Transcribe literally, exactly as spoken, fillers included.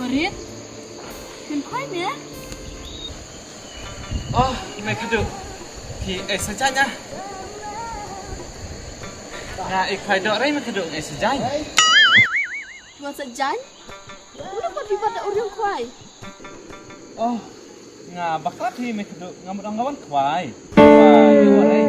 Rit, phin khwai ne? Oh, me khadduh. Phi ai sa jaiñ ah. Nga ai khwai doh rei me khadduh, nga ai sa jaiñ. Phi wan sa jaiñ? Mano pat phi pat da u riewkhwai? Oh, nga bakla phi me khadduh, nga mut ong nga wan khwai. Khwai, ïa u rei.